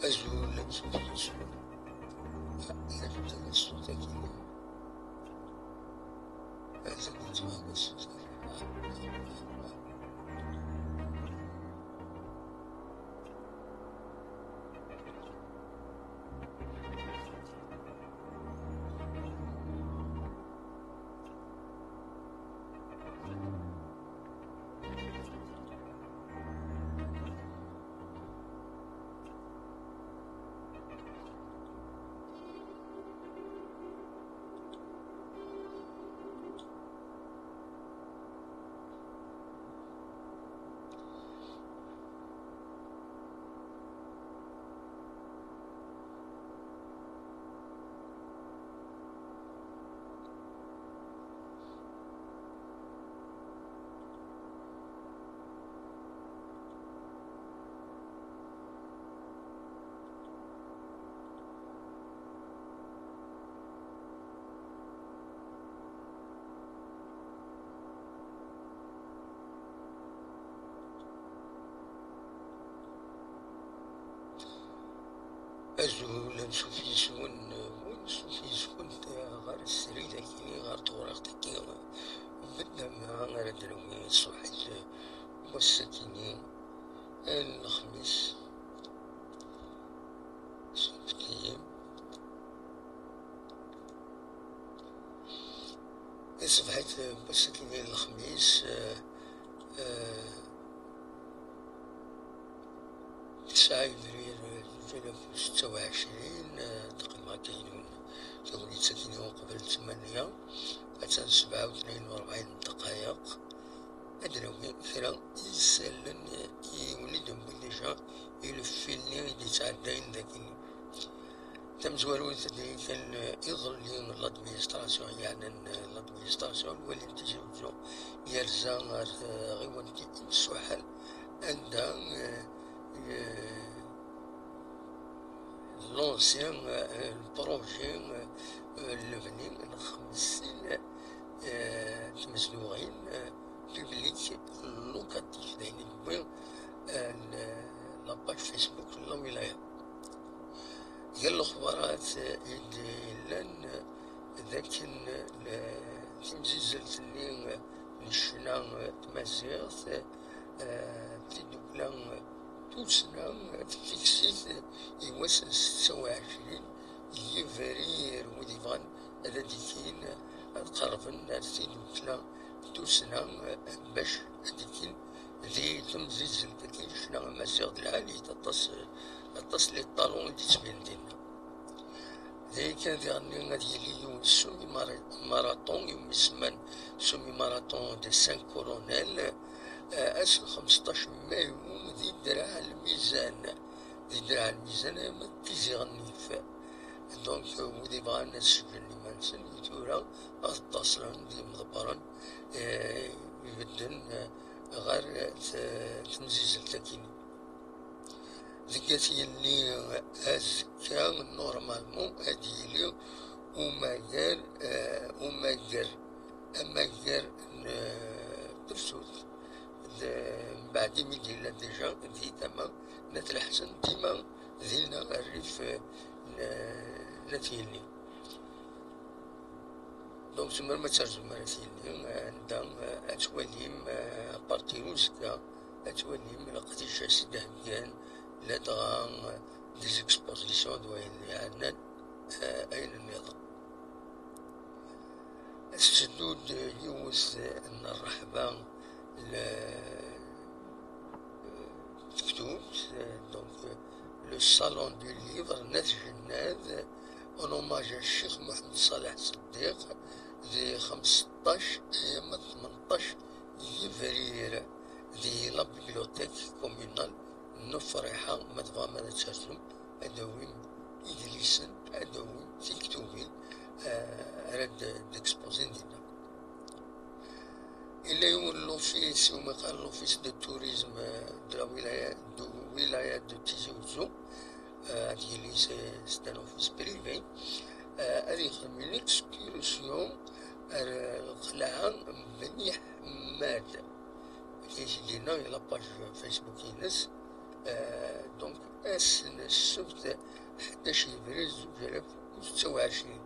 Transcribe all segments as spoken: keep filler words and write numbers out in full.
Azul, amek i tettwaliḍ? Azul, amek i tettwaliḍ? Azul, amek i tettwaliḍ? Azul, ansuf yes-wen, ansuf yes-went ɣer srid-agi, ɣer tewriqt-agi. Bennama ara d-nawi ṣṣuḥ n wass-agi-nni, lexmis, ṣṣbeḥ-agi. Taṣebḥit n wass-agi n lexmis, eh, eh, tesɛa yebrir, eh, alef u setta u ɛecrin, eh, ddqim akka-inu, tagnit-agi-inu uqbel ttmanya, attan sebɛa u tnayen u rebɛin ddqayeq. Ad d-nawi kra n yisallen i wen-id-newwi déjà i leffi-nni i d-yettɛeddayen dagi. Tamezwarut, ad d-nawi kan, eh, iḍelli, l'administration, yeɛnan, eh, l'administration, nwali Tizi Wezzu yerza ɣer tɣiwant n Suḥel, anda, eh, eh, lancer, eh, le projet, eh, eh, lebni n xemsin, eh, tmezduɣin, eh, public locatif, d ayen i yewwi, eh, l-, la page Facebook n lawilaya. Gar lexbarat, eh, i d-yellan, eh, d akken, eh, timzizzelt-nni, eh, n ccna, eh, tmaziɣt, eh, tiddukla, eh, tussna, eh, tfiksit, eh, i wass n setta u ɛecrin yebrir, wid yebɣan ad d-ikin, ad qerben ar tiddukla tussna, eh, bac ad d-ikin di temzizzelt-agi, ccna amaziɣ d lɛali, aṭas, aṭas les talents i d-yettbin dinna. Dagi kan diɣen ad yili yiwen semi-mara-, marathon, yiwen isemman semi-marathon des cinq colonels, eh, ass n xemseṭṭac Mayyu di Draɛ Lmizan. Di Draɛ Lmizan, ama d Tizi Ɣennif. Donc, wid yebɣan ad sǧen iman-nsen, i tura ad ṭṭaṣlen d yimḍebbren, eh, ibedden, eh, ɣer, eh, t-, temzizelt akkin. Deg At Yanni, eh, azekka, normalement, ad yili umager, eh, umager, amager n, eh, tefsut. D-, mbeɛd imi d-yella déjà di tama n At Leḥsen, dima dinna rrif, eh, n, n At Yanni. Donc, tzemrem ad terzum ar At Yanni, eh, anda, eh, ad twalim, eh, à partir uzekka, ad twalim leqdicat i d-heggan, ladɣa, eh, des expositions d wayen yeɛnan, eh, ayen nniḍen. Tetteddu-d yiwet n rreḥba, le, tektubt, donc, le Salon du Livre n At Jennad, en hommage à Ccix Muḥemmed Ṣaleḥ Ṣeddiq, di xemseṭṭac, ay ama tmenṭac yebrir, di la bibliothèque communale n Ufriḥa. Ma tebɣam ad terzum, ad d-tawim idlisen, ad d-tawim tiktubin, eh, ara d-, d-exposin dinna. Yella yiwen n l'office, umi qqaren l'office de tourisme, eh, de la wilaya, de wilaya de Tizi Ouzou, eh, ad yili c'est, c'est un office privé, eh, ad yexdem une excursion ar lqelɛa n Bni Ḥemmad. Ad k-d-iniɣ la page Facebook-ines. Euh, donc, ass n ssebt, ḥdac yebrir zuǧ alaf u setta u ɛecrin.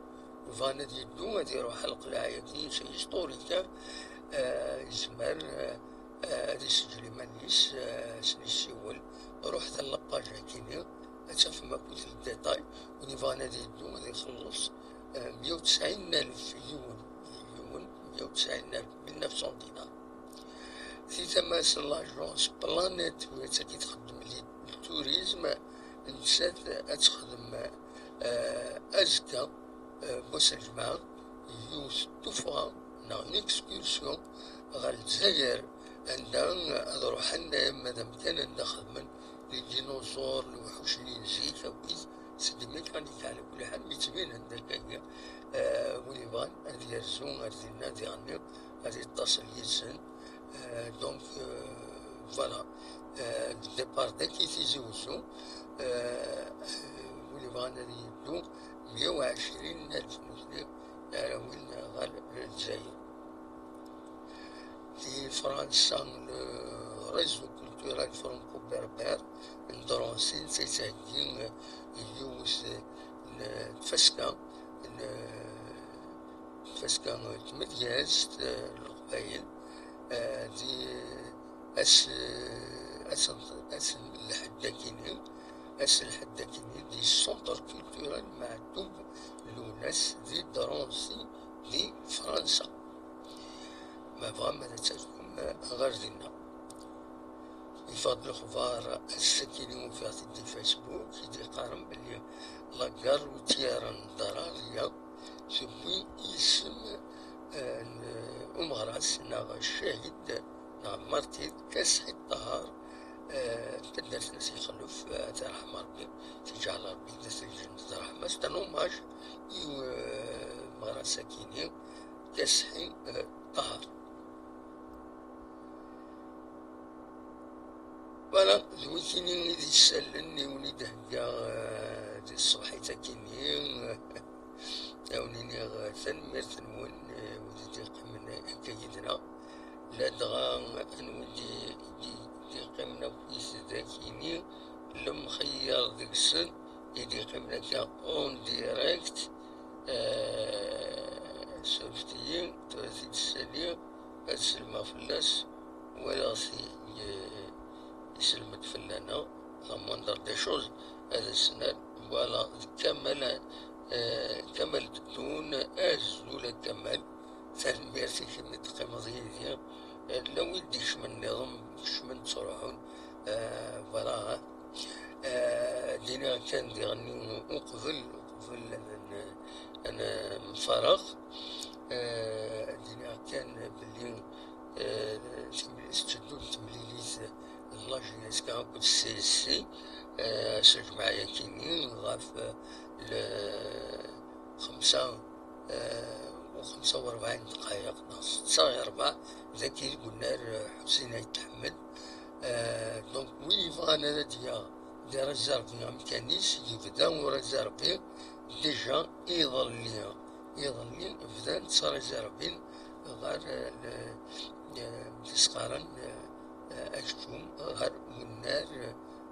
Bɣan ad yeddu, ad iruḥ ɣer lqelɛa-agi, c'est historique, hein. Euh, yezmer, euh, ad iseǧǧel iman-is, euh, ad sen-yessiwel. Ruḥet ɣer la page-agi-nni, ad tafem akk le détail. Win yebɣan ad yeddu, ad ixelleṣ, euh, meyya u tesɛin alef, yiwen, yiwen, meyya u tesɛin alef, mille neuf cents dinars. Di tama-s n l'agence Planète, wi d tagi txeddem di le tourisme, nettat ad texdem, euh, azekka, euh, n wass n ljemɛa, yiwet n tuffɣa neɣ une excursion ɣer Lezzayer, anda ad ruḥen, euh, madam kan anda xedmen les dinosaures, lewḥuc-nni n zik, akkit, c'est des mécaniques, ɛla kulli ḥal, mi ttbinen d akka, euh, win yebɣan ad yerzu ar dinna, ad iɣenni, ad yeṭṭaṣel yid-sen. Euh, donc, euh, voilà. Euh, départ dagi Tizi Ouzou, euh, win yebɣan ad yeddu, meyya u ɛecrin alef nutni ara win ɣer Lezzayer. Di Fransa, le réseau culturel franco-berbère n Drancy, netta yettheggi, euh, yiwet n tfaska, n tfaska n tmedyazt, eh, n Leqbayel, eh, di ass, eh, ass, ass n Lḥedd akini, ass n Lḥedd akini di Centre Culturel Meɛtub Lwennas di Drancy di Fransa. Ma tebɣam ad tazum, eh, ɣer dinna. Yeffeɣ-d lexbar ass-akini, ufiɣ-t-id di Facebook, i d-yeqqaren belli la gare routière n Dararia tewwi isem, eh, n umeɣras neɣ ccahid neɣ martir Kasḥi Ṭaher, eh, n taddart n At Yexlef, eh, ad t-yerḥem Rebbi, ad t-yeǧɛel Rebbi d at lǧennet d ṛṛeḥma. C'est un hommage i, eh, umeɣras-akini, Kasḥi, eh, Ṭaher. Voilà, d wikini i d isalen i wen-id-heggaɣ, eh, di tṣebḥit-akini. A wen-iniɣ, eh, tanemmirt-nwen, eh, wid i d-iqqimen akka yid-neɣ. Ladɣa, eh, n wid i d-, d-iqqimen akkit dagini, lemxeyyer deg-sen i d-iqqimen akka en direct, eh, surfet-iyi, tura-t-id ssali, ad sellmeɣ fell-as, walaɣ-t i-, i-, iselmed fell-aneɣ, la moindre des choses, ad as-nal, voilà, d Kamal, eh, Kamal Beddun, azul a Kamal, tanemmirt i kemm i d-teqqimeḍ yid-i, eh, la wid d-ikecmen nniḍen, kecmen ttruḥun, eh, voilà, eh, d-iniɣ kan diɣen uqbel, uqbel ad n-, ad n-, nfareq, eh, d-iniɣ kan belli, eh, timli-, tetteddu-d temlilit la J S K akked C S C, eh, s lǧemɛa-yakini ɣef, eh, le xemsa, eh, u xemsa u rebɛin dqayeq, neɣ setta i rebɛa, dagi deg unnar, eh, Ḥusin Ayt Ḥmed. Eh, donc, win yebɣan ad d-yaɣ di réserve amkan-is, yebda uréservi déjà iḍelli. Iḍelli bdan ttréservin ɣer, eh, le, eh, s-qqaren, eh, eh, akeččum ɣer unnar,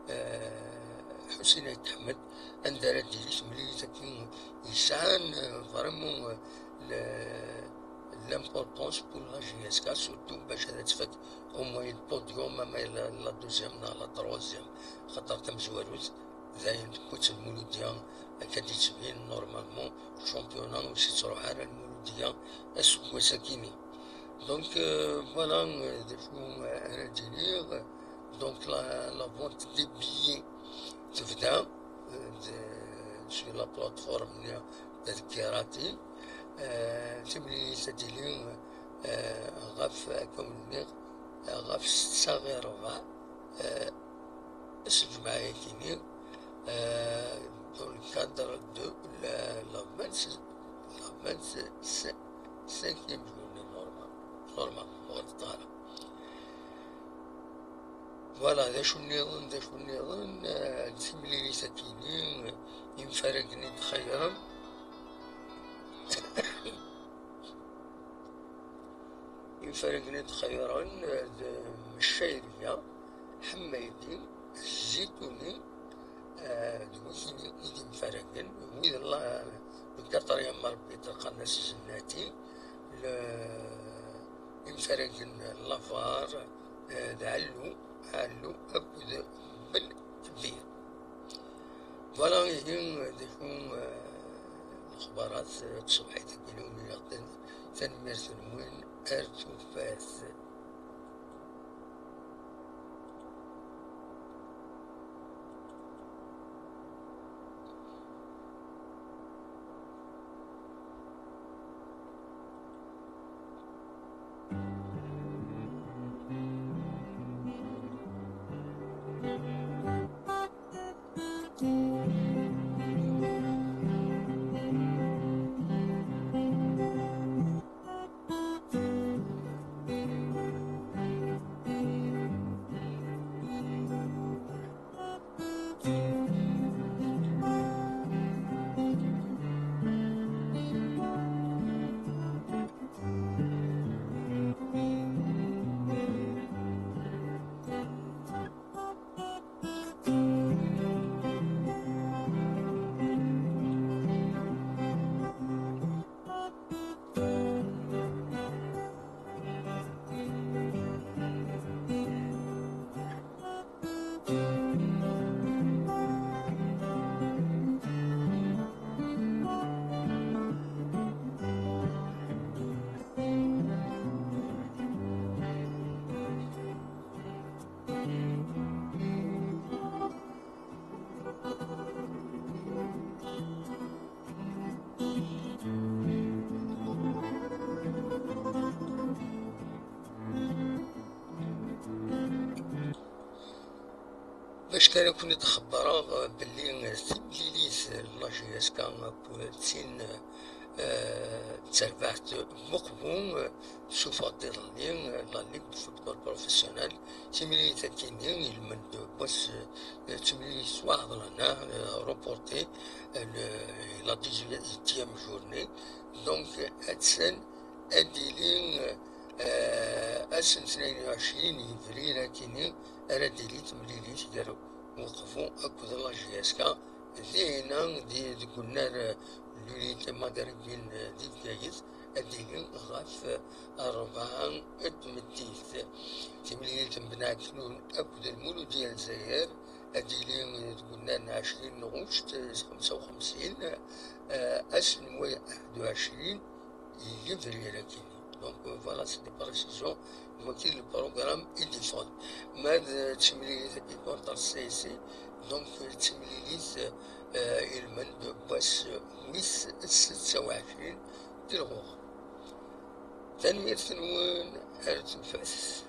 eh, Ḥusin Ayt Ḥmed, anda ara d-tili temlilit-agi yesɛan, eh, vraiment, eh, le, l'importance pour la J S K, surtout bac ad tfak au moins le podium, ama la, la deuxième neɣ la troisième, xaṭer tamezwarut d ayen tewwi-tt Lmuludya akka d-yettbin, normalement, championnat ur s-yettruḥ ara Lmuludya aseggas-akini. Donc, euh, voilà, euh, d acu, euh, ara d-iniɣ. Donc, la, la vente des billets tebda, euh, de, sur la plateforme-nni d Kirati. Euh, timlilit ad d-tili, euh, ɣef, akka wen-nniɣ, ɣef setta i rebɛa, euh, ass n lǧemɛa-yakini, euh, dans le cadre de la, la vingt-six, la vingt-cinquième journée normal, normal, ur ɣelṭeɣ ara. Voilà, d acu nniḍen, d acu nniḍen, euh, d timlilit-akini, imfaragen i d-xeyyren. Imfaragen i d-xeyyren, eh, d Ccayriya, Ḥemmaydi, Zituni, eh, d wikini i d imfaragen, wid la, le quatrième arbitre qqaren-as Zennati, le, imfaragen Lavar, eh, d Ɛellu, Ɛellu akked Belkbir. Voilà, ihi, d acu, eh, lexbarat, eh, tṣebḥit-agi-nni, tanemmirt-nwen, ar tufat. Bac kan ad ken-id-xebbreɣ belli timlilit n la J S K akked tin, eh, d terbaɛt n Muqbu, eh, sufeɣ-d iḍelli, eh, la Ligue de football professionnel, timlilit-akini ilmend n wass, eh, d timlilit ttwaɛeḍlen, eh, reporté, eh, le, la dix-huitième journée. Donc, attan ad d-tili, eh, ass n tnayen u ɛecrin yebrir akini ara d-tili temlilit gar Weqfu akked la J S K. Dinna, di, deg unnar, eh, l'Unité Maghrébine, eh, di Bgayet, ad d-tili ɣef, eh, rebɛa n tmeddit. Timlilit n Ben Ɛeknun akked Lmuludya n Lezzayer, ad d-tili, eh, deg unnar n ɛecrin n ɣuct, eh, s xemsa u xemsin, eh, ass n wayeḍ ḥedd u ɛecrin, yebrir akini. Donc, euh, voilà, c'est des précisions. Wagi le programme i d-iffɣen. Ma d, euh, timlilit i contre C S C, donc, euh, timlilit, euh, ilmend n wass, euh, wis setta u ɛecrin di lɣur. Tanemmirt-nwen, ar tufat.